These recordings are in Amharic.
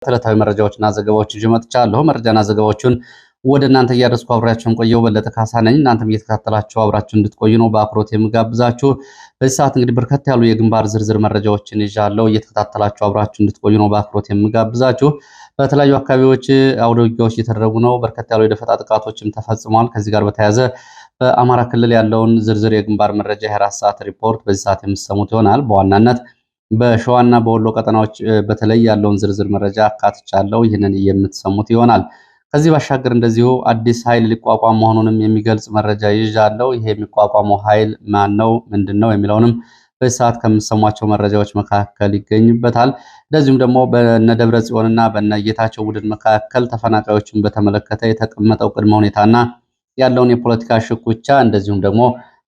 ዕለታዊ መረጃዎችና ዘገባዎች ይዤ መጥቻለሁ። መረጃና ዘገባዎቹን ወደ እናንተ እያደረስኩ አብሬያችሁን ቆየው በለጠ ካሳ ነኝ። እናንተም እየተከታተላችሁ አብራችሁ እንድትቆዩ ነው በአክብሮት የምጋብዛችሁ። በዚህ ሰዓት እንግዲህ በርከት ያሉ የግንባር ዝርዝር መረጃዎችን ይዣለሁ። እየተከታተላችሁ አብራችሁ እንድትቆዩ ነው በአክብሮት የምጋብዛችሁ። በተለያዩ አካባቢዎች አውደ ውጊያዎች እየተደረጉ ነው። በርከት ያሉ የደፈጣ ጥቃቶችም ተፈጽመዋል። ከዚህ ጋር በተያያዘ በአማራ ክልል ያለውን ዝርዝር የግንባር መረጃ የ24 ሰዓት ሪፖርት በዚህ ሰዓት የምትሰሙት ይሆናል። በዋናነት በሸዋና በወሎ ቀጠናዎች በተለይ ያለውን ዝርዝር መረጃ አካትቻለሁ። ይህንን የምትሰሙት ይሆናል። ከዚህ ባሻገር እንደዚሁ አዲስ ኃይል ሊቋቋም መሆኑንም የሚገልጽ መረጃ ይዣለሁ። ይሄ የሚቋቋመው ኃይል ማን ነው? ምንድን ነው? የሚለውንም በዚህ ሰዓት ከምትሰሟቸው መረጃዎች መካከል ይገኝበታል። እንደዚሁም ደግሞ በነ ደብረ ጽዮንና በነ ጌታቸው ቡድን መካከል ተፈናቃዮችን በተመለከተ የተቀመጠው ቅድመ ሁኔታና ያለውን የፖለቲካ ሽኩቻ እንደዚሁም ደግሞ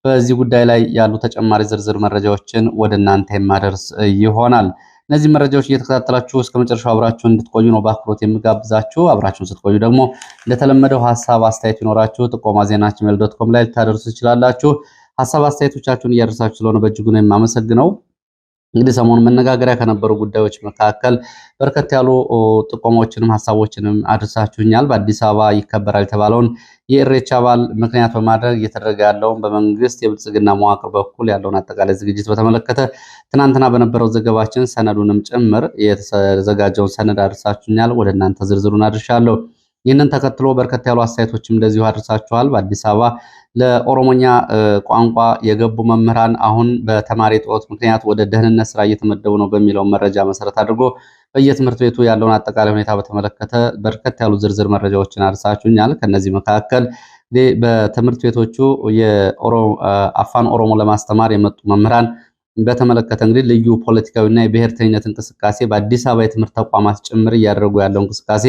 በዚህ ጉዳይ ላይ ያሉ ተጨማሪ ዝርዝር መረጃዎችን ወደ እናንተ የማደርስ ይሆናል። እነዚህ መረጃዎች እየተከታተላችሁ እስከ መጨረሻው አብራችሁን እንድትቆዩ ነው በአክብሮት የምጋብዛችሁ። አብራችሁን ስትቆዩ ደግሞ እንደተለመደው ሀሳብ አስተያየት ይኖራችሁ ጥቆማ ዜና gmail.com ላይ ልታደርሱ ትችላላችሁ። ሀሳብ አስተያየቶቻችሁን እያደረሳችሁ ስለሆነ በእጅጉ ነው የማመሰግነው። እንግዲህ ሰሞኑን መነጋገሪያ ከነበሩ ጉዳዮች መካከል በርከት ያሉ ጥቆማዎችንም ሀሳቦችንም አድርሳችሁኛል። በአዲስ አበባ ይከበራል የተባለውን የኢሬቻ በዓል ምክንያት በማድረግ እየተደረገ ያለውን በመንግስት የብልጽግና መዋቅር በኩል ያለውን አጠቃላይ ዝግጅት በተመለከተ ትናንትና በነበረው ዘገባችን ሰነዱንም ጭምር የተዘጋጀውን ሰነድ አድርሳችሁኛል። ወደ እናንተ ዝርዝሩን አድርሻለሁ። ይህንን ተከትሎ በርከት ያሉ አስተያየቶችም እንደዚሁ አድርሳችኋል። በአዲስ አበባ ለኦሮሞኛ ቋንቋ የገቡ መምህራን አሁን በተማሪ እጦት ምክንያት ወደ ደህንነት ስራ እየተመደቡ ነው በሚለው መረጃ መሰረት አድርጎ በየትምህርት ቤቱ ያለውን አጠቃላይ ሁኔታ በተመለከተ በርከት ያሉ ዝርዝር መረጃዎችን አድርሳችሁኛል። ከነዚህ መካከል በትምህርት ቤቶቹ የአፋን ኦሮሞ ለማስተማር የመጡ መምህራን በተመለከተ እንግዲህ ልዩ ፖለቲካዊና የብሔርተኝነት እንቅስቃሴ በአዲስ አበባ የትምህርት ተቋማት ጭምር እያደረጉ ያለው እንቅስቃሴ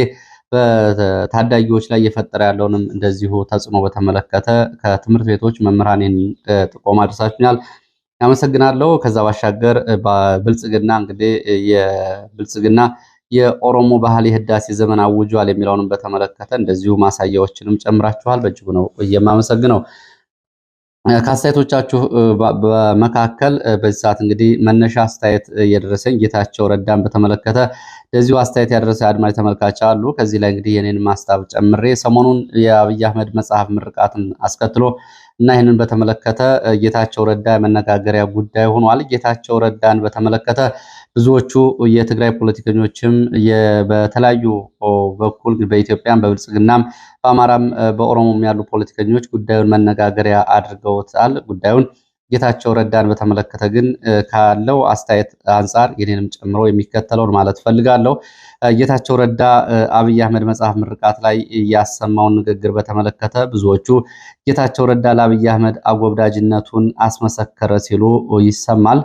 በታዳጊዎች ላይ እየፈጠረ ያለውንም እንደዚሁ ተጽዕኖ በተመለከተ ከትምህርት ቤቶች መምህራንን ጥቆማ አድርሳችሁኛል። አመሰግናለሁ። ከዛ ባሻገር ብልጽግና እንግዲህ የብልጽግና የኦሮሞ ባህል የህዳሴ ዘመን አውጇል የሚለውንም በተመለከተ እንደዚሁ ማሳያዎችንም ጨምራችኋል። በእጅጉ ነው የማመሰግነው። ከአስተያየቶቻችሁ በመካከል በዚህ ሰዓት እንግዲህ መነሻ አስተያየት እየደረሰኝ ጌታቸው ረዳን በተመለከተ እንደዚሁ አስተያየት ያደረሰ አድማጭ ተመልካች አሉ። ከዚህ ላይ እንግዲህ የኔን ማስታብ ጨምሬ ሰሞኑን የአብይ አህመድ መጽሐፍ ምርቃትን አስከትሎ እና ይህንን በተመለከተ ጌታቸው ረዳ የመነጋገሪያ ጉዳይ ሆኗል። ጌታቸው ረዳን በተመለከተ ብዙዎቹ የትግራይ ፖለቲከኞችም በተለያዩ በኩል በኢትዮጵያም በብልጽግናም በአማራም በኦሮሞም ያሉ ፖለቲከኞች ጉዳዩን መነጋገሪያ አድርገውታል። ጉዳዩን ጌታቸው ረዳን በተመለከተ ግን ካለው አስተያየት አንጻር የኔንም ጨምሮ የሚከተለውን ማለት ፈልጋለሁ። ጌታቸው ረዳ አብይ አህመድ መጽሐፍ ምርቃት ላይ ያሰማውን ንግግር በተመለከተ ብዙዎቹ ጌታቸው ረዳ ለአብይ አህመድ አጎብዳጅነቱን አስመሰከረ ሲሉ ይሰማል።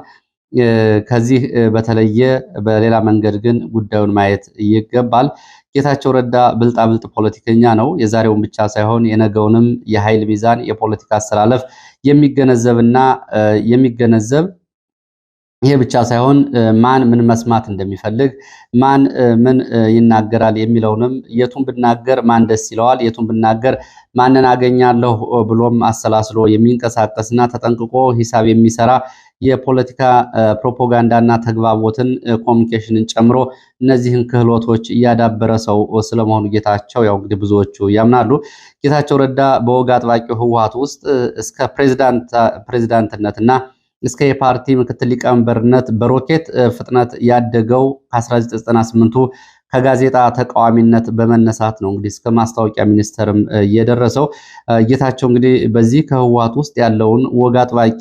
ከዚህ በተለየ በሌላ መንገድ ግን ጉዳዩን ማየት ይገባል። ጌታቸው ረዳ ብልጣብልጥ ፖለቲከኛ ነው። የዛሬውን ብቻ ሳይሆን የነገውንም የኃይል ሚዛን፣ የፖለቲካ አሰላለፍ የሚገነዘብና የሚገነዘብ ይሄ ብቻ ሳይሆን ማን ምን መስማት እንደሚፈልግ፣ ማን ምን ይናገራል የሚለውንም፣ የቱን ብናገር ማን ደስ ይለዋል፣ የቱን ብናገር ማንን አገኛለሁ ብሎም አሰላስሎ የሚንቀሳቀስና ተጠንቅቆ ሂሳብ የሚሰራ የፖለቲካ ፕሮፓጋንዳና ተግባቦትን communication ን ጨምሮ እነዚህን ክህሎቶች እያዳበረ ሰው ስለመሆኑ ጌታቸው ያው እንግዲህ ብዙዎቹ ያምናሉ። ጌታቸው ረዳ በወግ አጥባቂው ህወሓት ውስጥ እስከ ፕሬዝዳንትነትና እስከ የፓርቲ ምክትል ሊቀመንበርነት በሮኬት ፍጥነት ያደገው ከ1998ቱ ከጋዜጣ ተቃዋሚነት በመነሳት ነው እንግዲህ እስከ ማስታወቂያ ሚኒስተርም የደረሰው። ጌታቸው እንግዲህ በዚህ ከህወሓት ውስጥ ያለውን ወግ አጥባቂ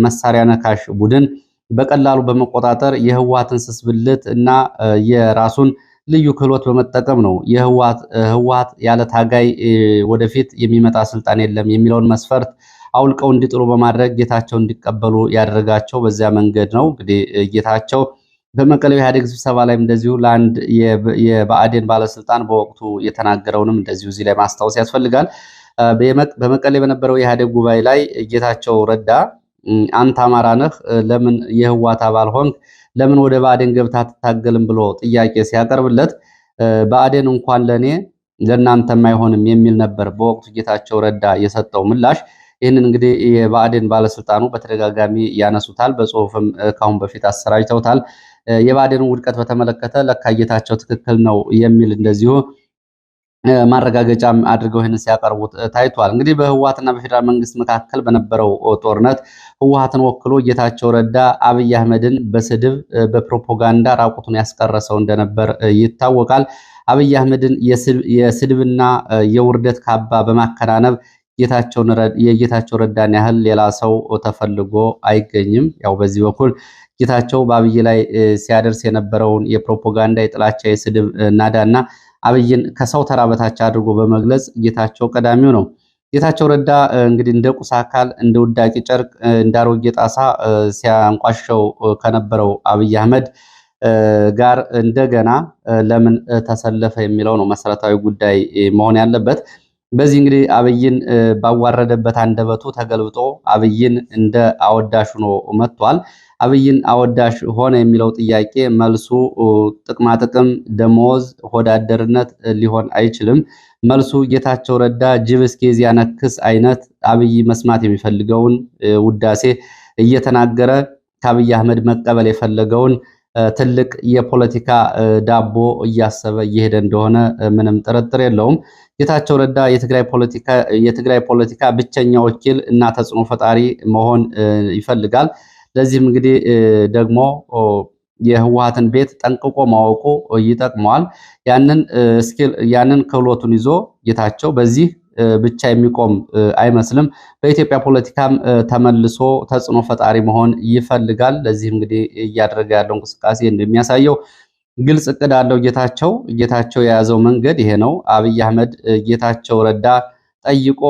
መሳሪያ ነካሽ ቡድን በቀላሉ በመቆጣጠር የህወሓትን ስስብልት እና የራሱን ልዩ ክህሎት በመጠቀም ነው የህወሓት ያለ ታጋይ ወደፊት የሚመጣ ስልጣን የለም የሚለውን መስፈርት አውልቀው እንዲጥሉ በማድረግ ጌታቸው እንዲቀበሉ ያደረጋቸው በዚያ መንገድ ነው። እንግዲህ ጌታቸው በመቀሌው ኢህአዴግ ስብሰባ ላይም እንደዚሁ ለአንድ የብአዴን ባለስልጣን በወቅቱ የተናገረውንም እንደዚሁ እዚህ ላይ ማስታወስ ያስፈልጋል። በመቀሌ በነበረው የኢህአዴግ ጉባኤ ላይ ጌታቸው ረዳ አንተ አማራ ነህ፣ ለምን የህወሓት አባል ሆንክ? ለምን ወደ ብአዴን ገብተህ አትታገልም? ብሎ ጥያቄ ሲያቀርብለት ብአዴን እንኳን ለኔ ለእናንተም አይሆንም የሚል ነበር በወቅቱ ጌታቸው ረዳ የሰጠው ምላሽ። ይህንን እንግዲህ የብአዴን ባለስልጣኑ በተደጋጋሚ ያነሱታል። በጽሁፍም ከአሁን በፊት አሰራጭተውታል። የብአዴንን ውድቀት በተመለከተ ለካ ጌታቸው ትክክል ነው የሚል እንደዚሁ ማረጋገጫም አድርገው ይህንን ሲያቀርቡት ታይቷል። እንግዲህ በህወሓትና በፌዴራል መንግስት መካከል በነበረው ጦርነት ህወሓትን ወክሎ ጌታቸው ረዳ አብይ አህመድን በስድብ በፕሮፓጋንዳ ራቁቱን ያስቀረሰው እንደነበር ይታወቃል። አብይ አህመድን የስድብና የውርደት ካባ በማከናነብ የጌታቸው ረዳን ያህል ሌላ ሰው ተፈልጎ አይገኝም። ያው በዚህ በኩል ጌታቸው በአብይ ላይ ሲያደርስ የነበረውን የፕሮፓጋንዳ፣ የጥላቻ፣ የስድብ ናዳና አብይን ከሰው ተራ በታች አድርጎ በመግለጽ ጌታቸው ቀዳሚው ነው። ጌታቸው ረዳ እንግዲህ እንደ ቁስ አካል፣ እንደ ውዳቂ ጨርቅ፣ እንደ አሮጌ ጣሳ ሲያንቋሸው ከነበረው አብይ አህመድ ጋር እንደገና ለምን ተሰለፈ የሚለው ነው መሰረታዊ ጉዳይ መሆን ያለበት። በዚህ እንግዲህ አብይን ባዋረደበት አንደበቱ ተገልብጦ አብይን እንደ አወዳሽ ሆኖ መጥቷል። አብይን አወዳሽ ሆነ የሚለው ጥያቄ መልሱ ጥቅማጥቅም፣ ደሞዝ፣ ሆዳደርነት ሊሆን አይችልም። መልሱ ጌታቸው ረዳ ጅብ እስኪይዝ ያነክስ አይነት አብይ መስማት የሚፈልገውን ውዳሴ እየተናገረ ከአብይ አህመድ መቀበል የፈለገውን ትልቅ የፖለቲካ ዳቦ እያሰበ እየሄደ እንደሆነ ምንም ጥርጥር የለውም። ጌታቸው ረዳ የትግራይ ፖለቲካ ብቸኛ ወኪል እና ተጽዕኖ ፈጣሪ መሆን ይፈልጋል። ለዚህም እንግዲህ ደግሞ የህወሓትን ቤት ጠንቅቆ ማወቁ ይጠቅመዋል። ያንን skill፣ ያንን ክህሎቱን ይዞ ጌታቸው በዚህ ብቻ የሚቆም አይመስልም። በኢትዮጵያ ፖለቲካም ተመልሶ ተጽዕኖ ፈጣሪ መሆን ይፈልጋል። ለዚህም እንግዲህ እያደረገ ያለው እንቅስቃሴ እንደሚያሳየው ግልጽ እቅድ አለው ጌታቸው። ጌታቸው የያዘው መንገድ ይሄ ነው። አብይ አህመድ ጌታቸው ረዳ ጠይቆ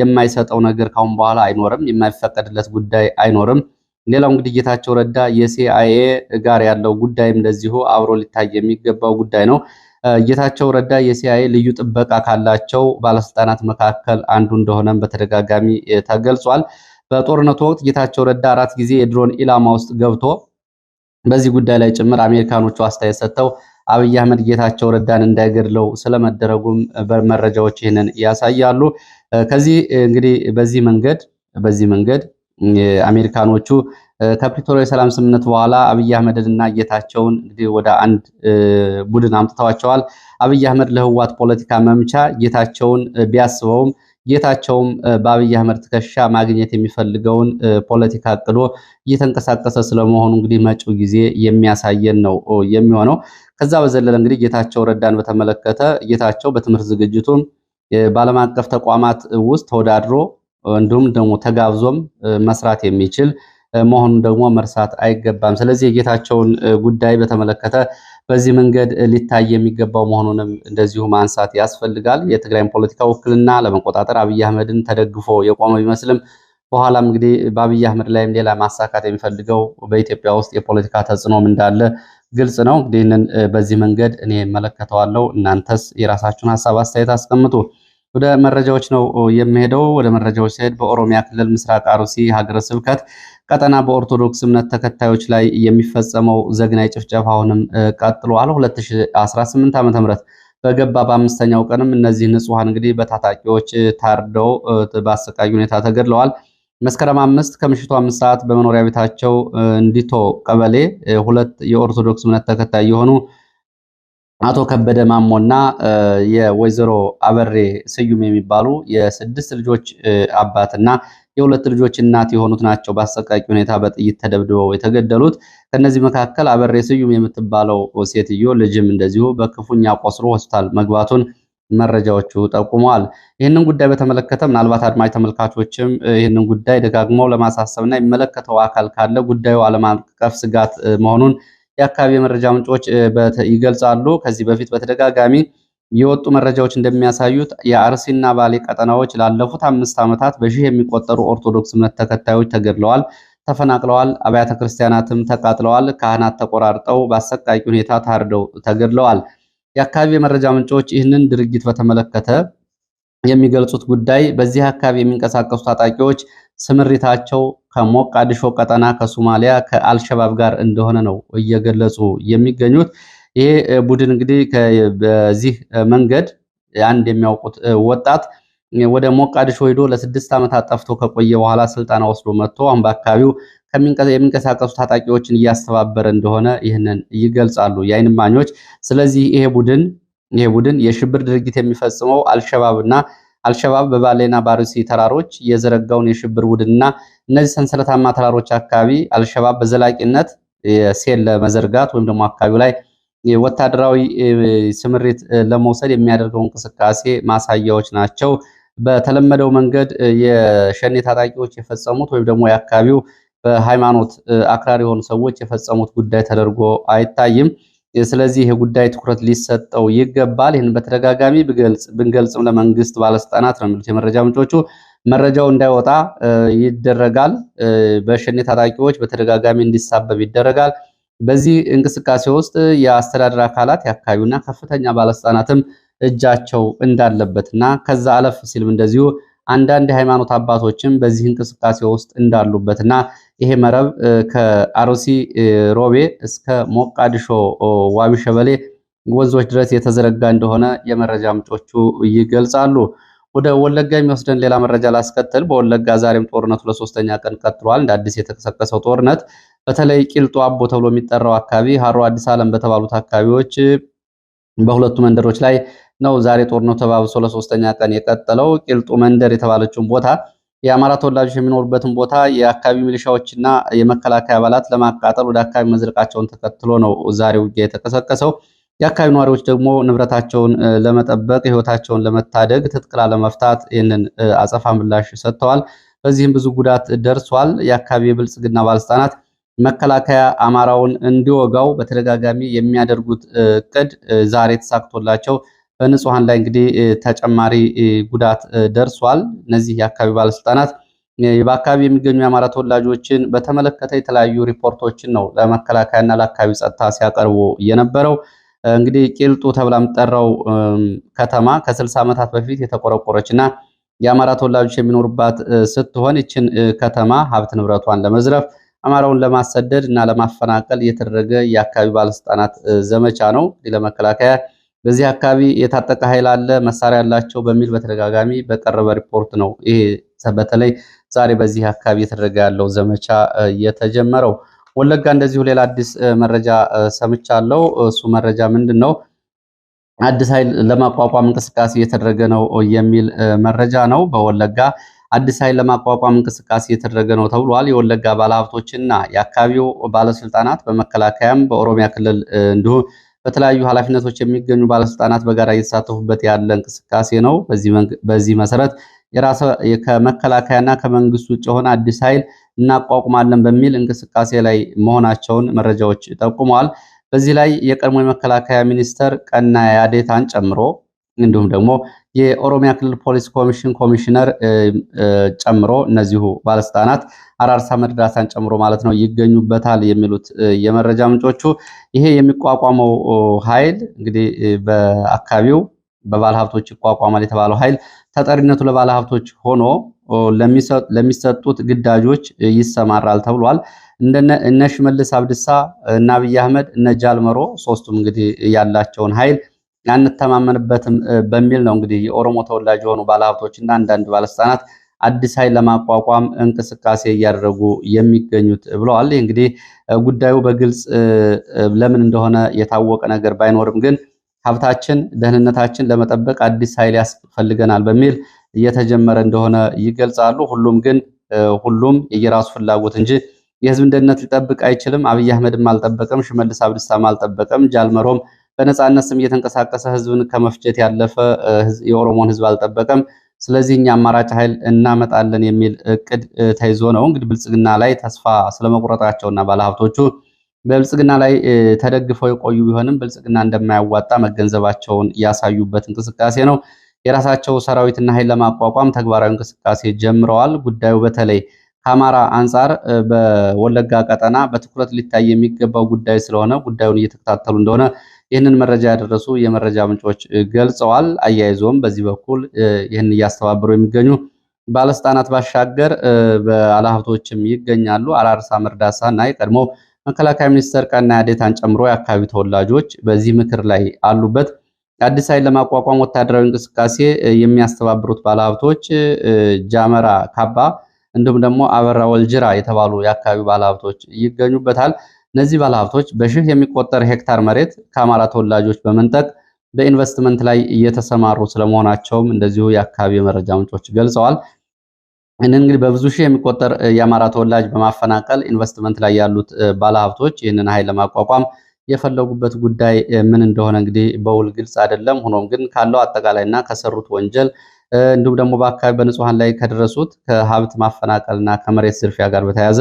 የማይሰጠው ነገር ካሁን በኋላ አይኖርም። የማይፈቀድለት ጉዳይ አይኖርም። ሌላው እንግዲህ ጌታቸው ረዳ የሲአይኤ ጋር ያለው ጉዳይም እንደዚሁ አብሮ ሊታይ የሚገባው ጉዳይ ነው። ጌታቸው ረዳ የሲአይኤ ልዩ ጥበቃ ካላቸው ባለስልጣናት መካከል አንዱ እንደሆነም በተደጋጋሚ ተገልጿል። በጦርነቱ ወቅት ጌታቸው ረዳ 4 ጊዜ የድሮን ኢላማ ውስጥ ገብቶ በዚህ ጉዳይ ላይ ጭምር አሜሪካኖቹ አስተያየት ሰጥተው አብይ አህመድ ጌታቸው ረዳን እንዳይገድለው ስለመደረጉም በመረጃዎች ይህንን ያሳያሉ። ከዚህ እንግዲህ በዚህ መንገድ አሜሪካኖቹ ከፕሪቶሪያ የሰላም ስምምነት በኋላ አብይ አህመድንና ጌታቸውን እንግዲህ ወደ አንድ ቡድን አምጥተዋቸዋል። አብይ አህመድ ለህወሓት ፖለቲካ መምቻ ጌታቸውን ቢያስበውም ጌታቸውም በአብይ አህመድ ትከሻ ማግኘት የሚፈልገውን ፖለቲካ አቅዶ እየተንቀሳቀሰ ስለመሆኑ እንግዲህ መጪው ጊዜ የሚያሳየን ነው የሚሆነው። ከዛ በዘለለ እንግዲህ ጌታቸው ረዳን በተመለከተ ጌታቸው በትምህርት ዝግጅቱ በዓለም አቀፍ ተቋማት ውስጥ ተወዳድሮ እንዲሁም ደግሞ ተጋብዞም መስራት የሚችል መሆኑን ደግሞ መርሳት አይገባም። ስለዚህ የጌታቸውን ጉዳይ በተመለከተ በዚህ መንገድ ሊታይ የሚገባው መሆኑንም እንደዚሁ ማንሳት ያስፈልጋል። የትግራይን ፖለቲካ ውክልና ለመቆጣጠር አብይ አህመድን ተደግፎ የቆመ ቢመስልም በኋላም እንግዲህ በአብይ አህመድ ላይም ሌላ ማሳካት የሚፈልገው በኢትዮጵያ ውስጥ የፖለቲካ ተጽዕኖም እንዳለ ግልጽ ነው። እንግዲህ ይህንን በዚህ መንገድ እኔ እመለከተዋለሁ። እናንተስ የራሳችሁን ሀሳብ አስተያየት አስቀምጡ። ወደ መረጃዎች ነው የሚሄደው። ወደ መረጃዎች ሲሄድ በኦሮሚያ ክልል ምስራቅ አርሲ ሀገረ ስብከት ቀጠና በኦርቶዶክስ እምነት ተከታዮች ላይ የሚፈጸመው ዘግናኝ ጭፍጨፋ አሁንም ቀጥሏል። 2018 ዓ.ም በገባ በአምስተኛው ቀንም እነዚህ ንጹሐን እንግዲህ በታጣቂዎች ታርደው በአሰቃቂ ሁኔታ ተገድለዋል። መስከረም 5 ከምሽቱ 5 ሰዓት በመኖሪያ ቤታቸው እንዲቶ ቀበሌ ሁለት የኦርቶዶክስ እምነት ተከታይ የሆኑ አቶ ከበደ ማሞና የወይዘሮ አበሬ ስዩም የሚባሉ የ6 ልጆች አባትና የ2 ልጆች እናት የሆኑት ናቸው በአሰቃቂ ሁኔታ በጥይት ተደብድበው የተገደሉት። ከነዚህ መካከል አበሬ ስዩም የምትባለው ሴትዮ ልጅም እንደዚሁ በክፉኛ ቆስሎ ሆስፒታል መግባቱን መረጃዎቹ ጠቁመዋል። ይህንን ጉዳይ በተመለከተ ምናልባት አድማጭ ተመልካቾችም ይህንን ጉዳይ ደጋግመው ለማሳሰብና የሚመለከተው አካል ካለ ጉዳዩ ዓለም አቀፍ ስጋት መሆኑን የአካባቢ የመረጃ ምንጮች ይገልጻሉ። ከዚህ በፊት በተደጋጋሚ የወጡ መረጃዎች እንደሚያሳዩት የአርሲና ባሌ ቀጠናዎች ላለፉት 5 ዓመታት በሺህ የሚቆጠሩ ኦርቶዶክስ እምነት ተከታዮች ተገድለዋል፣ ተፈናቅለዋል፣ አብያተ ክርስቲያናትም ተቃጥለዋል፣ ካህናት ተቆራርጠው በአሰቃቂ ሁኔታ ታርደው ተገድለዋል። የአካባቢ የመረጃ ምንጮች ይህንን ድርጊት በተመለከተ የሚገልጹት ጉዳይ በዚህ አካባቢ የሚንቀሳቀሱ ታጣቂዎች ስምሪታቸው ከሞቃዲሾ ቀጠና፣ ከሶማሊያ፣ ከአልሸባብ ጋር እንደሆነ ነው እየገለጹ የሚገኙት። ይሄ ቡድን እንግዲህ በዚህ መንገድ አንድ የሚያውቁት ወጣት ወደ ሞቃዲሾ ሄዶ ለ6 ዓመታት ጠፍቶ ከቆየ በኋላ ስልጠና ወስዶ መጥቶ አሁን በአካባቢው የሚንቀሳቀሱ ታጣቂዎችን እያስተባበረ እንደሆነ ይህንን ይገልጻሉ የዓይን እማኞች። ስለዚህ ይሄ ቡድን የሽብር ድርጊት የሚፈጽመው አልሸባብና አልሸባብ በባሌና ባሩሲ ተራሮች የዘረጋውን የሽብር ቡድንና እነዚህ ሰንሰለታማ ተራሮች አካባቢ አልሸባብ በዘላቂነት ሴል ለመዘርጋት ወይም ደግሞ አካባቢው ላይ ወታደራዊ ስምሪት ለመውሰድ የሚያደርገው እንቅስቃሴ ማሳያዎች ናቸው። በተለመደው መንገድ የሸኔ ታጣቂዎች የፈጸሙት ወይም ደግሞ የአካባቢው በሃይማኖት አክራሪ የሆኑ ሰዎች የፈጸሙት ጉዳይ ተደርጎ አይታይም። ስለዚህ ይህ ጉዳይ ትኩረት ሊሰጠው ይገባል። ይህን በተደጋጋሚ ብንገልጽም ለመንግስት ባለስልጣናት ነው የሚሉት የመረጃ ምንጮቹ፣ መረጃው እንዳይወጣ ይደረጋል። በሸኔ ታጣቂዎች በተደጋጋሚ እንዲሳበብ ይደረጋል። በዚህ እንቅስቃሴ ውስጥ የአስተዳደር አካላት የአካባቢውና ከፍተኛ ባለስልጣናትም እጃቸው እንዳለበት እና ከዛ አለፍ ሲልም እንደዚሁ አንዳንድ የሃይማኖት አባቶችም በዚህ እንቅስቃሴ ውስጥ እንዳሉበትና ይሄ መረብ ከአርሲ ሮቤ እስከ ሞቃዲሾ ዋቢ ሸበሌ ወንዞች ድረስ የተዘረጋ እንደሆነ የመረጃ ምንጮቹ ይገልጻሉ። ወደ ወለጋ የሚወስደን ሌላ መረጃ ላስከትል። በወለጋ ዛሬም ጦርነቱ ለሶስተኛ ቀን ቀጥሏል። እንደ አዲስ የተቀሰቀሰው ጦርነት በተለይ ቂልጦ አቦ ተብሎ የሚጠራው አካባቢ፣ ሀሮ አዲስ ዓለም በተባሉት አካባቢዎች በሁለቱ መንደሮች ላይ ነው ዛሬ ጦርነቱ ተባብሶ ለሶስተኛ ቀን የቀጠለው። ቂልጡ መንደር የተባለችውን ቦታ፣ የአማራ ተወላጆች የሚኖሩበትን ቦታ የአካባቢ ሚሊሻዎችና የመከላከያ አባላት ለማቃጠል ወደ አካባቢ መዝለቃቸውን ተከትሎ ነው ዛሬ ውጊያ የተቀሰቀሰው። የአካባቢ ነዋሪዎች ደግሞ ንብረታቸውን ለመጠበቅ፣ ሕይወታቸውን ለመታደግ ትጥቅ ላለመፍታት ይህንን አጸፋ ምላሽ ሰጥተዋል። በዚህም ብዙ ጉዳት ደርሷል። የአካባቢ የብልጽግና ባለስልጣናት መከላከያ አማራውን እንዲወጋው በተደጋጋሚ የሚያደርጉት እቅድ ዛሬ ተሳክቶላቸው በንጹሐን ላይ እንግዲህ ተጨማሪ ጉዳት ደርሷል። እነዚህ የአካባቢ ባለስልጣናት በአካባቢ የሚገኙ የአማራ ተወላጆችን በተመለከተ የተለያዩ ሪፖርቶችን ነው ለመከላከያና ለአካባቢ ጸጥታ ሲያቀርቡ የነበረው። እንግዲህ ቂልጡ ተብላ የምትጠራው ከተማ ከ60 ዓመታት በፊት የተቆረቆረች እና የአማራ ተወላጆች የሚኖሩባት ስትሆን ይችን ከተማ ሀብት ንብረቷን ለመዝረፍ፣ አማራውን ለማሰደድ እና ለማፈናቀል የተደረገ የአካባቢ ባለስልጣናት ዘመቻ ነው። ለመከላከያ በዚህ አካባቢ የታጠቀ ኃይል አለ፣ መሳሪያ ያላቸው በሚል በተደጋጋሚ በቀረበ ሪፖርት ነው ይሄ በተለይ ዛሬ በዚህ አካባቢ እየተደረገ ያለው ዘመቻ የተጀመረው። ወለጋ እንደዚሁ ሌላ አዲስ መረጃ ሰምቻለሁ። እሱ መረጃ ምንድን ነው? አዲስ ኃይል ለማቋቋም እንቅስቃሴ እየተደረገ ነው የሚል መረጃ ነው። በወለጋ አዲስ ኃይል ለማቋቋም እንቅስቃሴ እየተደረገ ነው ተብሏል። የወለጋ ባለሀብቶችና የአካባቢው ባለስልጣናት በመከላከያም በኦሮሚያ ክልል እንዲሁም በተለያዩ ኃላፊነቶች የሚገኙ ባለስልጣናት በጋራ እየተሳተፉበት ያለ እንቅስቃሴ ነው። በዚህ መሰረት ከመከላከያና ከመንግስት ውጭ የሆነ አዲስ ኃይል እናቋቁማለን በሚል እንቅስቃሴ ላይ መሆናቸውን መረጃዎች ጠቁመዋል። በዚህ ላይ የቀድሞ የመከላከያ ሚኒስተር ቀና ያዴታን ጨምሮ እንዲሁም ደግሞ የኦሮሚያ ክልል ፖሊስ ኮሚሽን ኮሚሽነር ጨምሮ እነዚሁ ባለስልጣናት አራርሳ መርዳሳን ጨምሮ ማለት ነው ይገኙበታል የሚሉት የመረጃ ምንጮቹ። ይሄ የሚቋቋመው ኃይል እንግዲህ በአካባቢው በባለ ሀብቶች ይቋቋማል የተባለው ኃይል ተጠሪነቱ ለባለ ሀብቶች ሆኖ ለሚሰጡት ግዳጆች ይሰማራል ተብሏል። እነ ሽመልስ አብዲሳ፣ እነ አብይ አህመድ፣ እነ ጃልመሮ ሶስቱም እንግዲህ ያላቸውን ኃይል አንተማመንበትም በሚል ነው እንግዲህ የኦሮሞ ተወላጅ የሆኑ ባለሀብቶች እና አንዳንድ ባለስልጣናት አዲስ ኃይል ለማቋቋም እንቅስቃሴ እያደረጉ የሚገኙት ብለዋል። ይህ እንግዲህ ጉዳዩ በግልጽ ለምን እንደሆነ የታወቀ ነገር ባይኖርም ግን ሀብታችን፣ ደህንነታችን ለመጠበቅ አዲስ ኃይል ያስፈልገናል በሚል እየተጀመረ እንደሆነ ይገልጻሉ። ሁሉም ግን ሁሉም የየራሱ ፍላጎት እንጂ የህዝብን ደህንነት ሊጠብቅ አይችልም። አብይ አህመድም አልጠበቀም፣ ሽመልስ አብዲሳም አልጠበቀም፣ ጃልመሮም በነፃነት ስም እየተንቀሳቀሰ ህዝብን ከመፍጀት ያለፈ የኦሮሞን ህዝብ አልጠበቀም። ስለዚህ እኛ አማራጭ ኃይል እናመጣለን የሚል እቅድ ተይዞ ነው እንግዲህ ብልጽግና ላይ ተስፋ ስለመቁረጣቸውና ባለሀብቶቹ በብልጽግና ላይ ተደግፈው የቆዩ ቢሆንም ብልጽግና እንደማያዋጣ መገንዘባቸውን ያሳዩበት እንቅስቃሴ ነው። የራሳቸው ሰራዊትና ኃይል ለማቋቋም ተግባራዊ እንቅስቃሴ ጀምረዋል። ጉዳዩ በተለይ ከአማራ አንጻር በወለጋ ቀጠና በትኩረት ሊታይ የሚገባው ጉዳይ ስለሆነ ጉዳዩን እየተከታተሉ እንደሆነ ይህንን መረጃ ያደረሱ የመረጃ ምንጮች ገልጸዋል። አያይዞም በዚህ በኩል ይህን እያስተባበሩ የሚገኙ ባለስልጣናት ባሻገር ባለሀብቶችም ይገኛሉ። አራርሳ መርዳሳ እና የቀድሞ መከላከያ ሚኒስተር ቀና ያዴታን ጨምሮ የአካባቢው ተወላጆች በዚህ ምክር ላይ አሉበት። አዲስ ኃይል ለማቋቋም ወታደራዊ እንቅስቃሴ የሚያስተባብሩት ባለሀብቶች ጃመራ ካባ እንዲሁም ደግሞ አበራ ወልጅራ የተባሉ የአካባቢው ባለሀብቶች ይገኙበታል። እነዚህ ባለሀብቶች በሺህ የሚቆጠር ሄክታር መሬት ከአማራ ተወላጆች በመንጠቅ በኢንቨስትመንት ላይ እየተሰማሩ ስለመሆናቸውም እንደዚሁ የአካባቢ የመረጃ ምንጮች ገልጸዋል። ይህንን እንግዲህ በብዙ ሺህ የሚቆጠር የአማራ ተወላጅ በማፈናቀል ኢንቨስትመንት ላይ ያሉት ባለሀብቶች ይህንን ኃይል ለማቋቋም የፈለጉበት ጉዳይ ምን እንደሆነ እንግዲህ በውል ግልጽ አይደለም። ሆኖም ግን ካለው አጠቃላይና ከሰሩት ወንጀል እንዲሁም ደግሞ በአካባቢ በንጹሐን ላይ ከደረሱት ከሀብት ማፈናቀልና ከመሬት ዝርፊያ ጋር በተያያዘ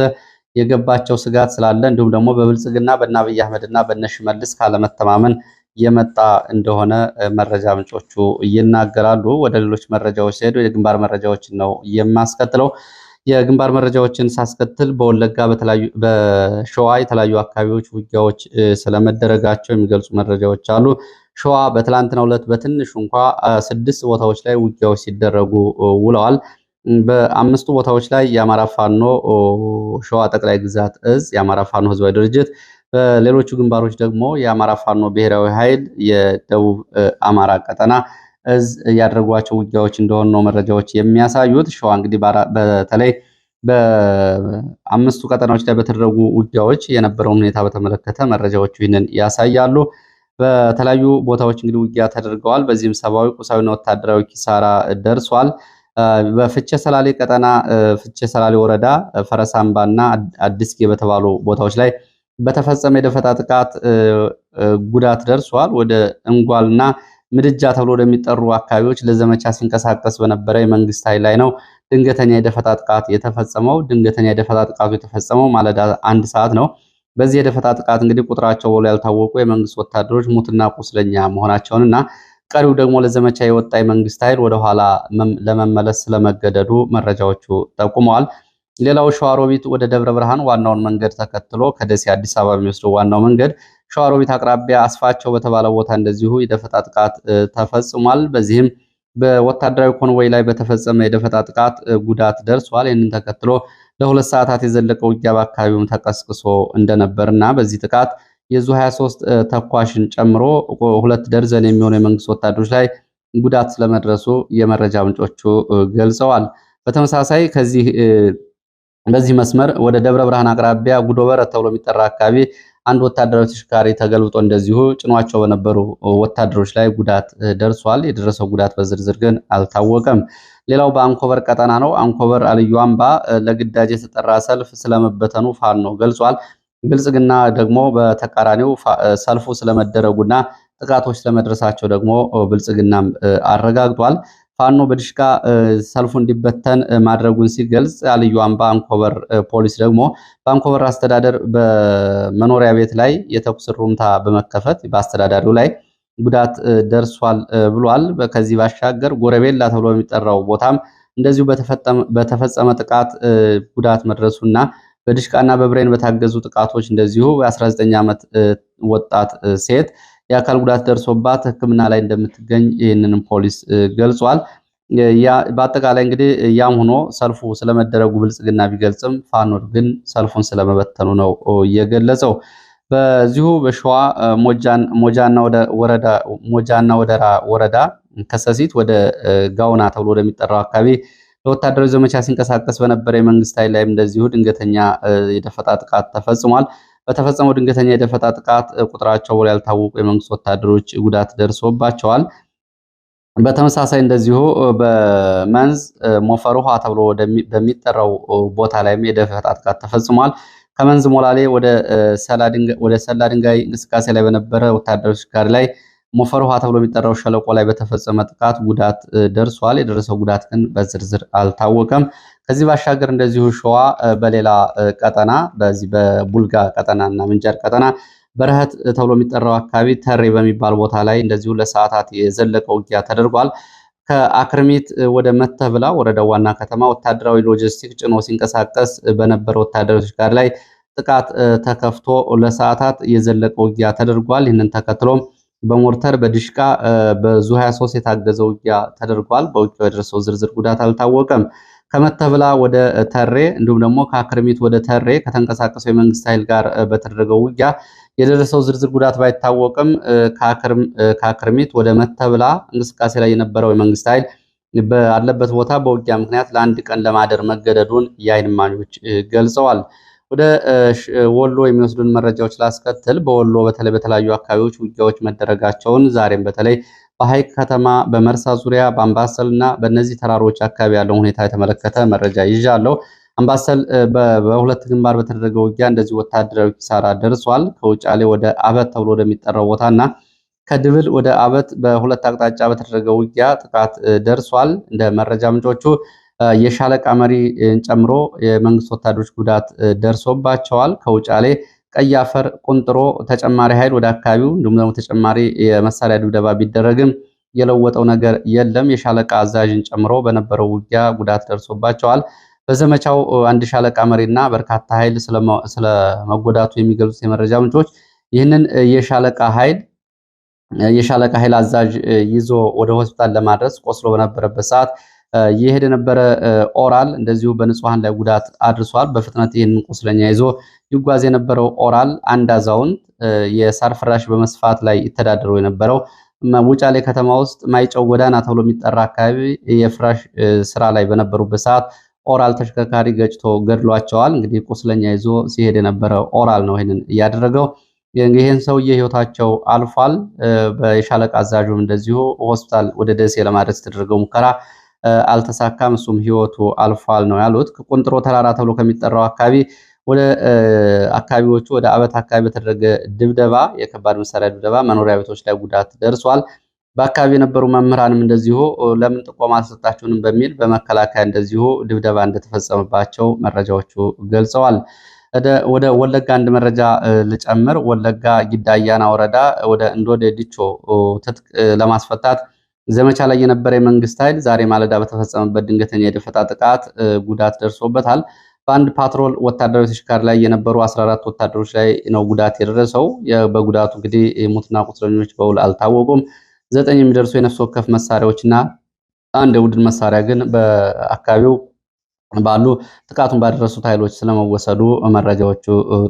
የገባቸው ስጋት ስላለ እንዲሁም ደግሞ በብልጽግና በእነ አብይ አህመድና በእነ ሽመልስ ካለመተማመን የመጣ እንደሆነ መረጃ ምንጮቹ ይናገራሉ። ወደ ሌሎች መረጃዎች ሲሄዱ የግንባር መረጃዎችን ነው የማስከትለው። የግንባር መረጃዎችን ሳስከትል በወለጋ በሸዋ የተለያዩ አካባቢዎች ውጊያዎች ስለመደረጋቸው የሚገልጹ መረጃዎች አሉ። ሸዋ በትላንትናው ዕለት በትንሹ እንኳ 6 ቦታዎች ላይ ውጊያዎች ሲደረጉ ውለዋል። በ5ቱ ቦታዎች ላይ የአማራ ፋኖ ሸዋ ጠቅላይ ግዛት እዝ፣ የአማራ ፋኖ ህዝባዊ ድርጅት፣ በሌሎቹ ግንባሮች ደግሞ የአማራ ፋኖ ብሔራዊ ኃይል የደቡብ አማራ ቀጠና እዝ ያደረጓቸው ውጊያዎች እንደሆኑ ነው መረጃዎች የሚያሳዩት። ሸዋ እንግዲህ በተለይ በ5ቱ ቀጠናዎች ላይ በተደረጉ ውጊያዎች የነበረውን ሁኔታ በተመለከተ መረጃዎቹ ይህንን ያሳያሉ። በተለያዩ ቦታዎች እንግዲህ ውጊያ ተደርገዋል። በዚህም ሰብአዊ፣ ቁሳዊና ወታደራዊ ኪሳራ ደርሷል። በፍቼ ሰላሌ ቀጠና ፍቼ ሰላሌ ወረዳ ፈረሳምባና አዲስጌ በተባሉ ቦታዎች ላይ በተፈጸመ የደፈጣ ጥቃት ጉዳት ደርሷል። ወደ እንጓልና ምድጃ ተብሎ ወደሚጠሩ አካባቢዎች ለዘመቻ ሲንቀሳቀስ በነበረ የመንግስት ኃይል ላይ ነው ድንገተኛ የደፈጣ ጥቃት የተፈጸመው። ድንገተኛ የደፈጣ ጥቃቱ የተፈጸመው ማለዳ 1 ሰዓት ነው። በዚህ የደፈጣ ጥቃት እንግዲህ ቁጥራቸው በውል ያልታወቁ የመንግስት ወታደሮች ሙትና ቁስለኛ መሆናቸውንና ቀሪው ደግሞ ለዘመቻ የወጣ የመንግስት ኃይል ወደኋላ ለመመለስ ስለመገደዱ መረጃዎቹ ጠቁመዋል። ሌላው ሸዋሮቢት ወደ ደብረ ብርሃን ዋናውን መንገድ ተከትሎ ከደሴ አዲስ አበባ የሚወስደው ዋናው መንገድ ሸዋሮቢት አቅራቢያ አስፋቸው በተባለ ቦታ እንደዚሁ የደፈጣ ጥቃት ተፈጽሟል። በዚህም በወታደራዊ ኮንቮይ ላይ በተፈጸመ የደፈጣ ጥቃት ጉዳት ደርሷል። ይህንን ተከትሎ ለ2 ሰዓታት የዘለቀ ውጊያ በአካባቢውም ተቀስቅሶ እንደነበርና በዚህ ጥቃት የዙ 23 ተኳሽን ጨምሮ 2 ደርዘን የሚሆኑ የመንግስት ወታደሮች ላይ ጉዳት ስለመድረሱ የመረጃ ምንጮቹ ገልጸዋል። በተመሳሳይ ከዚህ በዚህ መስመር ወደ ደብረ ብርሃን አቅራቢያ ጉዶበረ ተብሎ የሚጠራ አካባቢ አንድ ወታደራዊ ተሽከርካሪ ተገልብጦ እንደዚሁ ጭኗቸው በነበሩ ወታደሮች ላይ ጉዳት ደርሷል። የደረሰው ጉዳት በዝርዝር ግን አልታወቀም። ሌላው በአንኮበር ቀጠና ነው። አንኮበር አልዩ አምባ ለግዳጅ የተጠራ ሰልፍ ስለመበተኑ ፋኖ ገልጿል። ብልጽግና ደግሞ በተቃራኒው ሰልፉ ስለመደረጉና ጥቃቶች ስለመድረሳቸው ደግሞ ብልጽግናም አረጋግጧል። ፋኖ በድሽቃ ሰልፉ እንዲበተን ማድረጉን ሲገልጽ፣ አልዩ አምባ አንኮበር ፖሊስ ደግሞ በአንኮበር አስተዳደር በመኖሪያ ቤት ላይ የተኩስ ሩምታ በመከፈት በአስተዳዳሪው ላይ ጉዳት ደርሷል ብሏል። ከዚህ ባሻገር ጎረቤላ ተብሎ በሚጠራው ቦታም እንደዚሁ በተፈጸመ ጥቃት ጉዳት መድረሱና በድሽቃና በብሬን በታገዙ ጥቃቶች እንደዚሁ የ19 ዓመት ወጣት ሴት የአካል ጉዳት ደርሶባት ሕክምና ላይ እንደምትገኝ ይህንንም ፖሊስ ገልጿል። በአጠቃላይ እንግዲህ ያም ሆኖ ሰልፉ ስለመደረጉ ብልጽግና ቢገልጽም ፋኖ ግን ሰልፉን ስለመበተኑ ነው የገለጸው። በዚሁ በሸዋ ሞጃና ወደራ ወረዳ ከሰሲት ወደ ጋውና ተብሎ ወደሚጠራው አካባቢ ለወታደራዊ ዘመቻ ሲንቀሳቀስ በነበረ የመንግስት ኃይል ላይም እንደዚሁ ድንገተኛ የደፈጣ ጥቃት ተፈጽሟል። በተፈጸመው ድንገተኛ የደፈጣ ጥቃት ቁጥራቸው በውል ያልታወቁ የመንግስት ወታደሮች ጉዳት ደርሶባቸዋል። በተመሳሳይ እንደዚሁ በመንዝ ሞፈር ውሃ ተብሎ በሚጠራው ቦታ ላይም የደፈጣ ጥቃት ተፈጽሟል። ከመንዝ ሞላሌ ወደ ሰላ ድንጋይ እንቅስቃሴ ላይ በነበረ ወታደሮች ጋር ላይ ሞፈር ውሃ ተብሎ የሚጠራው ሸለቆ ላይ በተፈጸመ ጥቃት ጉዳት ደርሷል። የደረሰው ጉዳት ግን በዝርዝር አልታወቀም። ከዚህ ባሻገር እንደዚሁ ሸዋ በሌላ ቀጠና በዚህ በቡልጋ ቀጠና እና ምንጃር ቀጠና በረህት ተብሎ የሚጠራው አካባቢ ተሬ በሚባል ቦታ ላይ እንደዚሁ ለሰዓታት የዘለቀ ውጊያ ተደርጓል። ከአክርሚት ወደ መተብላ ወረዳው ዋና ከተማ ወታደራዊ ሎጂስቲክ ጭኖ ሲንቀሳቀስ በነበረ ወታደሮች ጋር ላይ ጥቃት ተከፍቶ ለሰዓታት የዘለቀ ውጊያ ተደርጓል። ይህንን ተከትሎም በሞርተር በዲሽቃ በዙ 23 የታገዘ ውጊያ ተደርጓል። በውጊያው የደረሰው ዝርዝር ጉዳት አልታወቀም። ከመተብላ ወደ ተሬ እንዲሁም ደግሞ ከአክርሚት ወደ ተሬ ከተንቀሳቀሰው የመንግስት ኃይል ጋር በተደረገው ውጊያ የደረሰው ዝርዝር ጉዳት ባይታወቅም ከአክርሚት ወደ መተብላ እንቅስቃሴ ላይ የነበረው የመንግስት ኃይል ባለበት ቦታ በውጊያ ምክንያት ለአንድ ቀን ለማደር መገደዱን የዓይን እማኞች ገልጸዋል። ወደ ወሎ የሚወስዱን መረጃዎች ላስከትል። በወሎ በተለይ በተለያዩ አካባቢዎች ውጊያዎች መደረጋቸውን ዛሬም በተለይ በሐይቅ ከተማ፣ በመርሳ ዙሪያ፣ በአምባሰል እና በእነዚህ ተራሮች አካባቢ ያለውን ሁኔታ የተመለከተ መረጃ ይዣለሁ። አምባሰል በሁለት ግንባር በተደረገ ውጊያ እንደዚህ ወታደራዊ ኪሳራ ደርሷል። ከውጫሌ ወደ አበት ተብሎ ወደሚጠራው ቦታ እና ከድብል ወደ አበት በሁለት አቅጣጫ በተደረገ ውጊያ ጥቃት ደርሷል። እንደ መረጃ ምንጮቹ የሻለቃ መሪን ጨምሮ የመንግስት ወታደሮች ጉዳት ደርሶባቸዋል። ከውጫሌ ቀይ አፈር ቁንጥሮ ተጨማሪ ኃይል ወደ አካባቢው እንዲሁም ደግሞ ተጨማሪ የመሳሪያ ድብደባ ቢደረግም የለወጠው ነገር የለም። የሻለቃ አዛዥን ጨምሮ በነበረው ውጊያ ጉዳት ደርሶባቸዋል። በዘመቻው አንድ ሻለቃ መሪና በርካታ ኃይል ስለመጎዳቱ የሚገልጹት የመረጃ ምንጮች ይህንን የሻለቃ ኃይል አዛዥ ይዞ ወደ ሆስፒታል ለማድረስ ቆስሎ በነበረበት ሰዓት የሄደ የነበረ ኦራል እንደዚሁ በንጹሐን ላይ ጉዳት አድርሷል። በፍጥነት ይህንን ቁስለኛ ይዞ ይጓዝ የነበረው ኦራል አንድ አዛውንት የሳር ፍራሽ በመስፋት ላይ ይተዳደሩ የነበረው ውጫሌ ከተማ ውስጥ ማይጨው ጎዳና ተብሎ የሚጠራ አካባቢ የፍራሽ ስራ ላይ በነበሩበት ሰዓት ኦራል ተሽከርካሪ ገጭቶ ገድሏቸዋል። እንግዲህ ቁስለኛ ይዞ ሲሄድ የነበረ ኦራል ነው ይህንን እያደረገው። ይህን ሰውዬ ህይወታቸው አልፏል። የሻለቃ አዛዡም እንደዚሁ ሆስፒታል ወደ ደሴ ለማድረስ የተደረገው ሙከራ አልተሳካም። እሱም ህይወቱ አልፏል ነው ያሉት። ቁንጥሮ ተራራ ተብሎ ከሚጠራው አካባቢ ወደ አካባቢዎቹ ወደ አበት አካባቢ በተደረገ ድብደባ፣ የከባድ መሳሪያ ድብደባ መኖሪያ ቤቶች ላይ ጉዳት ደርሷል። በአካባቢ የነበሩ መምህራንም እንደዚሁ ለምን ጥቆማ አልሰጣችሁንም በሚል በመከላከያ እንደዚሁ ድብደባ እንደተፈጸመባቸው መረጃዎቹ ገልጸዋል። ወደ ወለጋ አንድ መረጃ ልጨምር። ወለጋ ጊዳ አያና ወረዳ ወደ እንዶዴ ዲቾ ትጥቅ ለማስፈታት ዘመቻ ላይ የነበረ የመንግስት ኃይል ዛሬ ማለዳ በተፈጸመበት ድንገተኛ የደፈጣ ጥቃት ጉዳት ደርሶበታል። በአንድ ፓትሮል ወታደራዊ ተሽከርካሪ ላይ የነበሩ 14 ወታደሮች ላይ ነው ጉዳት የደረሰው። በጉዳቱ እንግዲህ ሙትና ቁስለኞች በውል አልታወቁም። 9 የሚደርሱ የነፍስ ወከፍ መሳሪያዎች እና አንድ የቡድን መሳሪያ ግን በአካባቢው ባሉ ጥቃቱን ባደረሱት ኃይሎች ስለመወሰዱ መረጃዎቹ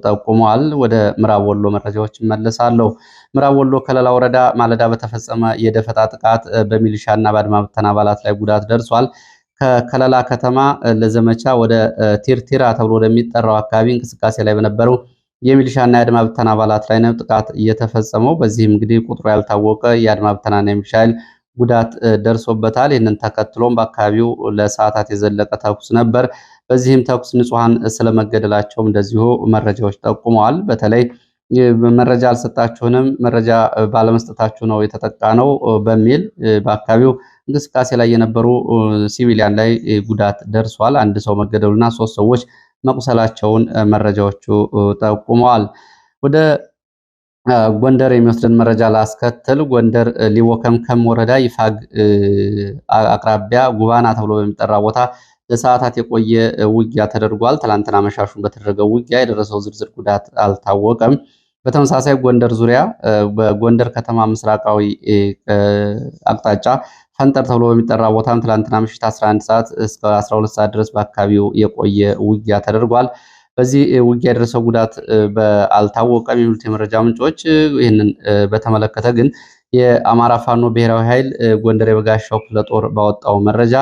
ጠቁመዋል። ወደ ምዕራብ ወሎ መረጃዎች እመለሳለሁ። ምዕራብ ወሎ ከለላ ወረዳ ማለዳ በተፈጸመ የደፈጣ ጥቃት በሚሊሻ እና በአድማ ብተና አባላት ላይ ጉዳት ደርሷል። ከከለላ ከተማ ለዘመቻ ወደ ቲርቲራ ተብሎ ወደሚጠራው አካባቢ እንቅስቃሴ ላይ በነበረው የሚሊሻና የአድማ ብተና አባላት ላይ ነው ጥቃት እየተፈጸመው። በዚህም እንግዲህ ቁጥሩ ያልታወቀ የአድማ ብተናና የሚሊሻ ኃይል ጉዳት ደርሶበታል። ይህንን ተከትሎም በአካባቢው ለሰዓታት የዘለቀ ተኩስ ነበር። በዚህም ተኩስ ንጹሐን ስለመገደላቸውም እንደዚሁ መረጃዎች ጠቁመዋል። በተለይ መረጃ አልሰጣችሁንም፣ መረጃ ባለመስጠታችሁ ነው የተጠቃ ነው በሚል በአካባቢው እንቅስቃሴ ላይ የነበሩ ሲቪሊያን ላይ ጉዳት ደርሷል። አንድ ሰው መገደሉና 3 ሰዎች መቁሰላቸውን መረጃዎቹ ጠቁመዋል። ወደ ጎንደር የሚወስደን መረጃ ላስከትል። ጎንደር ሊቦ ከምከም ወረዳ ይፋግ አቅራቢያ ጉባና ተብሎ በሚጠራ ቦታ ለሰዓታት የቆየ ውጊያ ተደርጓል። ትላንትና መሻሹን በተደረገው ውጊያ የደረሰው ዝርዝር ጉዳት አልታወቀም። በተመሳሳይ ጎንደር ዙሪያ በጎንደር ከተማ ምስራቃዊ አቅጣጫ ፈንጠር ተብሎ በሚጠራ ቦታም ትላንትና ምሽት 11 ሰዓት እስከ 12 ሰዓት ድረስ በአካባቢው የቆየ ውጊያ ተደርጓል። በዚህ ውጊያ የደረሰው ጉዳት አልታወቀም የሚሉት የመረጃ ምንጮች፣ ይህንን በተመለከተ ግን የአማራ ፋኖ ብሔራዊ ኃይል ጎንደር የበጋሻው ክፍለ ጦር ባወጣው መረጃ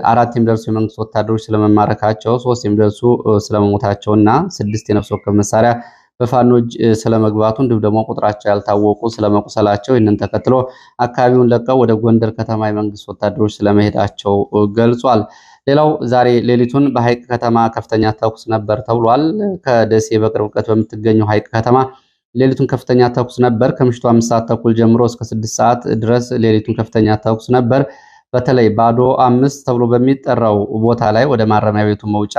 4 የሚደርሱ የመንግስት ወታደሮች ስለመማረካቸው፣ 3 የሚደርሱ ስለመሞታቸው እና 6 የነፍስ ወከፍ መሳሪያ በፋኖ እጅ ስለመግባቱ እንዲሁም ደግሞ ቁጥራቸው ያልታወቁ ስለመቁሰላቸው፣ ይህንን ተከትሎ አካባቢውን ለቀው ወደ ጎንደር ከተማ የመንግስት ወታደሮች ስለመሄዳቸው ገልጿል። ሌላው ዛሬ ሌሊቱን በሐይቅ ከተማ ከፍተኛ ተኩስ ነበር ተብሏል። ከደሴ በቅርብ ርቀት በምትገኘው ሐይቅ ከተማ ሌሊቱን ከፍተኛ ተኩስ ነበር። ከምሽቱ 5 ሰዓት ተኩል ጀምሮ እስከ 6 ሰዓት ድረስ ሌሊቱን ከፍተኛ ተኩስ ነበር። በተለይ ባዶ 5 ተብሎ በሚጠራው ቦታ ላይ ወደ ማረሚያ ቤቱ መውጫ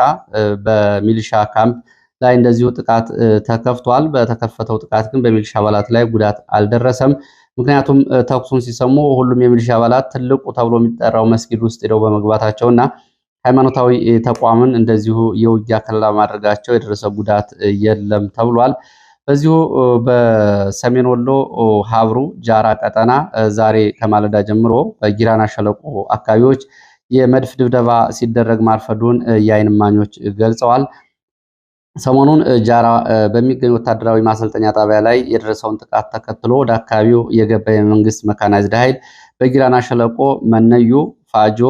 በሚሊሻ ካምፕ ላይ እንደዚሁ ጥቃት ተከፍቷል። በተከፈተው ጥቃት ግን በሚሊሻ አባላት ላይ ጉዳት አልደረሰም። ምክንያቱም ተኩሱን ሲሰሙ ሁሉም የሚሊሻ አባላት ትልቁ ተብሎ የሚጠራው መስጊድ ውስጥ ሄደው በመግባታቸውና ሃይማኖታዊ ተቋምን እንደዚሁ የውጊያ ከለላ ማድረጋቸው የደረሰ ጉዳት የለም ተብሏል። በዚሁ በሰሜን ወሎ ሀብሩ ጃራ ቀጠና ዛሬ ከማለዳ ጀምሮ በጊራና ሸለቆ አካባቢዎች የመድፍ ድብደባ ሲደረግ ማርፈዱን የዓይን እማኞች ገልጸዋል። ሰሞኑን ጃራ በሚገኝ ወታደራዊ ማሰልጠኛ ጣቢያ ላይ የደረሰውን ጥቃት ተከትሎ ወደ አካባቢው የገባ የመንግስት መካናይዝድ ኃይል በጊራና ሸለቆ፣ መነዩ፣ ፋጆ፣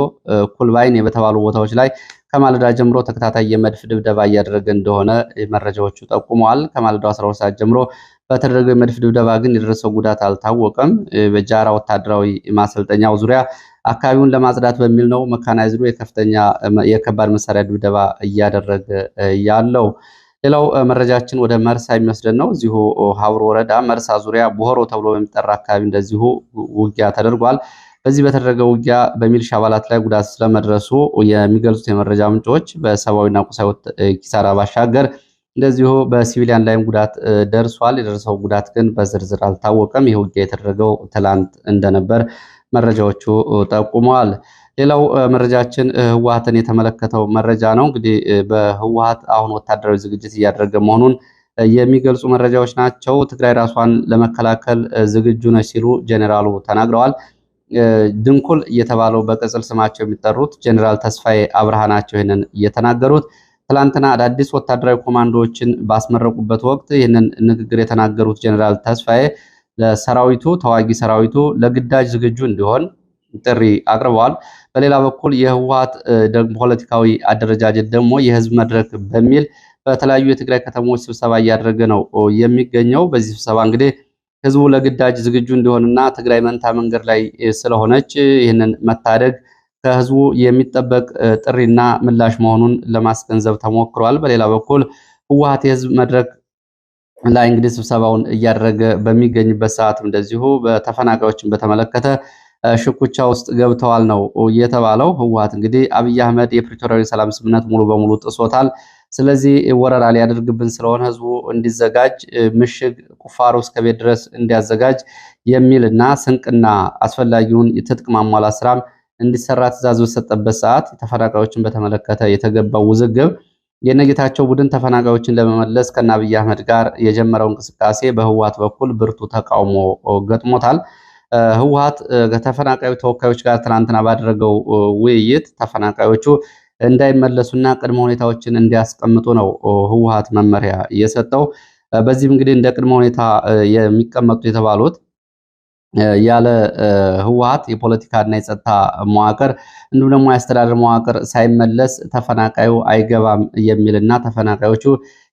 ኩልባይን በተባሉ ቦታዎች ላይ ከማለዳ ጀምሮ ተከታታይ የመድፍ ድብደባ እያደረገ እንደሆነ መረጃዎቹ ጠቁመዋል። ከማለዳው 12 ሰዓት ጀምሮ በተደረገው የመድፍ ድብደባ ግን የደረሰው ጉዳት አልታወቀም። በጃራ ወታደራዊ ማሰልጠኛው ዙሪያ አካባቢውን ለማጽዳት በሚል ነው መካናይዝዱ የከፍተኛ የከባድ መሳሪያ ድብደባ እያደረገ ያለው። ሌላው መረጃችን ወደ መርሳ የሚወስደን ነው። እዚሁ ሀብሮ ወረዳ መርሳ ዙሪያ ቦሆሮ ተብሎ በሚጠራ አካባቢ እንደዚሁ ውጊያ ተደርጓል። በዚህ በተደረገ ውጊያ በሚሊሻ አባላት ላይ ጉዳት ስለመድረሱ የሚገልጹት የመረጃ ምንጮች በሰብአዊና ቁሳዊ ኪሳራ ባሻገር እንደዚሁ በሲቪሊያን ላይም ጉዳት ደርሷል። የደረሰው ጉዳት ግን በዝርዝር አልታወቀም። ይህ ውጊያ የተደረገው ትላንት እንደነበር መረጃዎቹ ጠቁመዋል። ሌላው መረጃችን ህወሓትን የተመለከተው መረጃ ነው። እንግዲህ በህወሓት አሁን ወታደራዊ ዝግጅት እያደረገ መሆኑን የሚገልጹ መረጃዎች ናቸው። ትግራይ ራሷን ለመከላከል ዝግጁ ነች ሲሉ ጄኔራሉ ተናግረዋል። ድንኩል እየተባለው በቅጽል ስማቸው የሚጠሩት ጄኔራል ተስፋዬ አብርሃ ናቸው ይህንን እየተናገሩት። ትላንትና አዳዲስ ወታደራዊ ኮማንዶዎችን ባስመረቁበት ወቅት ይህንን ንግግር የተናገሩት ጄኔራል ተስፋዬ ለሰራዊቱ ተዋጊ ሰራዊቱ ለግዳጅ ዝግጁ እንዲሆን ጥሪ አቅርበዋል። በሌላ በኩል የህወሓት ደግሞ ፖለቲካዊ አደረጃጀት ደግሞ የህዝብ መድረክ በሚል በተለያዩ የትግራይ ከተሞች ስብሰባ እያደረገ ነው የሚገኘው። በዚህ ስብሰባ እንግዲህ ህዝቡ ለግዳጅ ዝግጁ እንዲሆንና ትግራይ መንታ መንገድ ላይ ስለሆነች ይህንን መታደግ ከህዝቡ የሚጠበቅ ጥሪና ምላሽ መሆኑን ለማስገንዘብ ተሞክሯል። በሌላ በኩል ህወሓት የህዝብ መድረክ ላይ እንግዲህ ስብሰባውን እያደረገ በሚገኝበት ሰዓትም እንደዚሁ በተፈናቃዮችን በተመለከተ ሽኩቻ ውስጥ ገብተዋል ነው የተባለው። ህወሓት እንግዲህ አብይ አህመድ የፕሪቶሪያዊ ሰላም ስምምነት ሙሉ በሙሉ ጥሶታል። ስለዚህ ወረራ ሊያደርግብን ስለሆነ ህዝቡ እንዲዘጋጅ ምሽግ ቁፋሮ እስከ ቤት ድረስ እንዲያዘጋጅ የሚል እና ስንቅና አስፈላጊውን የትጥቅ ማሟላት ስራም እንዲሰራ ትዕዛዝ በተሰጠበት ሰዓት ተፈናቃዮችን በተመለከተ የተገባው ውዝግብ የነጌታቸው ቡድን ተፈናቃዮችን ለመመለስ ከነ አብይ አህመድ ጋር የጀመረው እንቅስቃሴ በህወሓት በኩል ብርቱ ተቃውሞ ገጥሞታል። ህወሓት ከተፈናቃዩ ተወካዮች ጋር ትናንትና ባደረገው ውይይት ተፈናቃዮቹ እንዳይመለሱና ቅድመ ሁኔታዎችን እንዲያስቀምጡ ነው ህወሓት መመሪያ የሰጠው። በዚህም እንግዲህ እንደ ቅድመ ሁኔታ የሚቀመጡ የተባሉት ያለ ህወሓት የፖለቲካና የጸጥታ መዋቅር እንዲሁም ደግሞ የአስተዳደር መዋቅር ሳይመለስ ተፈናቃዩ አይገባም የሚልና ተፈናቃዮቹ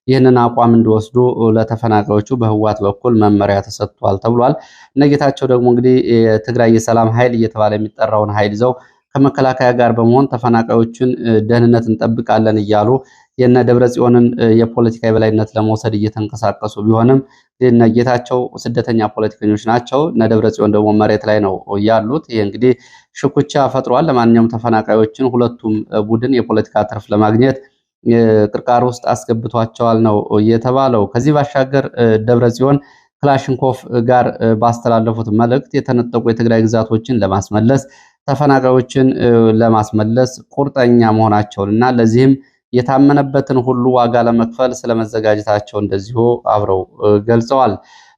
ይህንን አቋም እንዲወስዱ ለተፈናቃዮቹ በህወሓት በኩል መመሪያ ተሰጥቷል ተብሏል። እነጌታቸው ደግሞ እንግዲህ የትግራይ የሰላም ኃይል እየተባለ የሚጠራውን ኃይል ይዘው ከመከላከያ ጋር በመሆን ተፈናቃዮችን ደህንነት እንጠብቃለን እያሉ የነ ደብረ ጽዮንን የፖለቲካ የበላይነት ለመውሰድ እየተንቀሳቀሱ ቢሆንም እነ ጌታቸው ስደተኛ ፖለቲከኞች ናቸው። እነ ደብረ ጽዮን ደግሞ መሬት ላይ ነው ያሉት። ይህ እንግዲህ ሽኩቻ ፈጥሯል። ለማንኛውም ተፈናቃዮችን ሁለቱም ቡድን የፖለቲካ ትርፍ ለማግኘት ቅርቃር ውስጥ አስገብቷቸዋል ነው የተባለው። ከዚህ ባሻገር ደብረ ጽዮን ክላሽንኮፍ ጋር ባስተላለፉት መልእክት የተነጠቁ የትግራይ ግዛቶችን ለማስመለስ ተፈናቃዮችን ለማስመለስ ቁርጠኛ መሆናቸውን እና ለዚህም የታመነበትን ሁሉ ዋጋ ለመክፈል ስለመዘጋጀታቸው እንደዚሁ አብረው ገልጸዋል።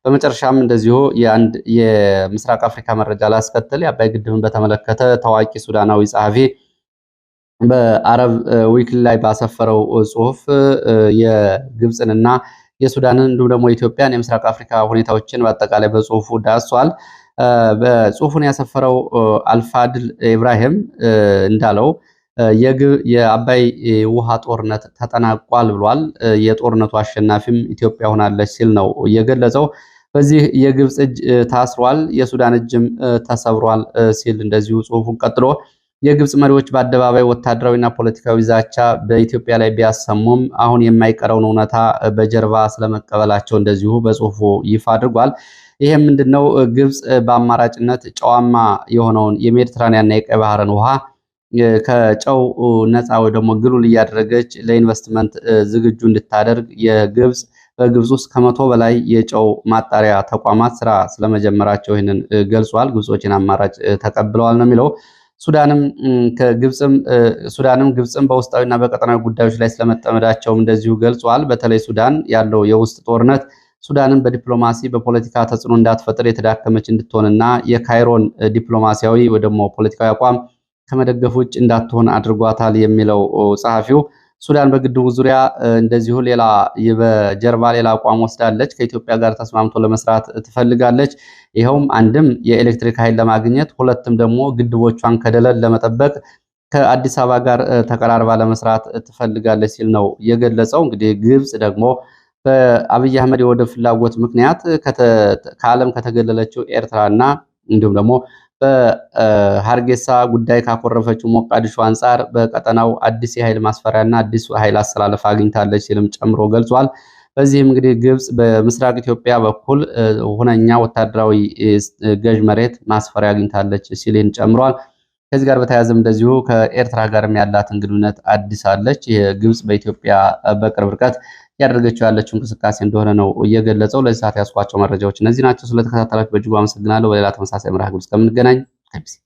በመጨረሻም እንደዚሁ የአንድ የምስራቅ አፍሪካ መረጃ ላስከትል። የአባይ ግድብን በተመለከተ ታዋቂ ሱዳናዊ ጸሐፊ በአረብ ዊክሊ ላይ ባሰፈረው ጽሁፍ የግብፅንና የሱዳንን እንዲሁም ደግሞ የኢትዮጵያን የምስራቅ አፍሪካ ሁኔታዎችን በአጠቃላይ በጽሁፉ ዳስሷል። በጽሁፉን ያሰፈረው አልፋድል ኢብራሂም እንዳለው የአባይ ውሃ ጦርነት ተጠናቋል ብሏል። የጦርነቱ አሸናፊም ኢትዮጵያ ሆናለች ሲል ነው የገለጸው። በዚህ የግብፅ እጅ ታስሯል፣ የሱዳን እጅም ተሰብሯል ሲል እንደዚሁ ጽሁፉን ቀጥሎ የግብፅ መሪዎች በአደባባይ ወታደራዊና ፖለቲካዊ ዛቻ በኢትዮጵያ ላይ ቢያሰሙም አሁን የማይቀረውን እውነታ በጀርባ ስለመቀበላቸው እንደዚሁ በጽሁፉ ይፋ አድርጓል። ይሄም ምንድነው? ግብፅ በአማራጭነት ጨዋማ የሆነውን የሜዲትራኒያንና የቀይ ባህርን ውሃ ከጨው ነፃ ወይ ደግሞ ግሉል እያደረገች ለኢንቨስትመንት ዝግጁ እንድታደርግ የግብፅ በግብፅ ውስጥ 100 በላይ የጨው ማጣሪያ ተቋማት ስራ ስለመጀመራቸው ይህንን ገልጿል። ግብጾችን አማራጭ ተቀብለዋል ነው የሚለው። ሱዳንም ከግብፅም ሱዳንም ግብፅም በውስጣዊና በቀጠናዊ ጉዳዮች ላይ ስለመጠመዳቸውም እንደዚሁ ገልጿል። በተለይ ሱዳን ያለው የውስጥ ጦርነት ሱዳንን በዲፕሎማሲ በፖለቲካ ተጽዕኖ እንዳትፈጥር የተዳከመች እንድትሆንና የካይሮን ዲፕሎማሲያዊ ወይ ደግሞ ፖለቲካዊ አቋም ከመደገፍ ውጭ እንዳትሆን አድርጓታል የሚለው ጸሐፊው፣ ሱዳን በግድቡ ዙሪያ እንደዚሁ ሌላ በጀርባ ሌላ አቋም ወስዳለች። ከኢትዮጵያ ጋር ተስማምቶ ለመስራት ትፈልጋለች። ይኸውም አንድም የኤሌክትሪክ ኃይል ለማግኘት፣ ሁለትም ደግሞ ግድቦቿን ከደለል ለመጠበቅ ከአዲስ አበባ ጋር ተቀራርባ ለመስራት ትፈልጋለች ሲል ነው የገለጸው። እንግዲህ ግብፅ ደግሞ በአብይ አህመድ የወደብ ፍላጎት ምክንያት ከዓለም ከተገለለችው ኤርትራና እንዲሁም ደግሞ በሀርጌሳ ጉዳይ ካኮረፈችው ሞቃዲሾ አንጻር በቀጠናው አዲስ የኃይል ማስፈሪያና አዲስ ኃይል አሰላለፍ አግኝታለች ሲልም ጨምሮ ገልጿል። በዚህም እንግዲህ ግብፅ በምስራቅ ኢትዮጵያ በኩል ሁነኛ ወታደራዊ ገዥ መሬት ማስፈሪያ አግኝታለች ሲልን ጨምሯል። ከዚህ ጋር በተያያዘም እንደዚሁ ከኤርትራ ጋርም ያላትን ግንኙነት አዲሳለች። ግብፅ በኢትዮጵያ በቅርብ ርቀት እያደረገችው ያለችው እንቅስቃሴ እንደሆነ ነው እየገለጸው። ለዚህ ሰዓት ያስኳቸው መረጃዎች እነዚህ ናቸው። ስለተከታተላችሁ በእጅጉ አመሰግናለሁ። በሌላ ተመሳሳይ መርሃ ግብር እስከምንገናኝ ከቢሲ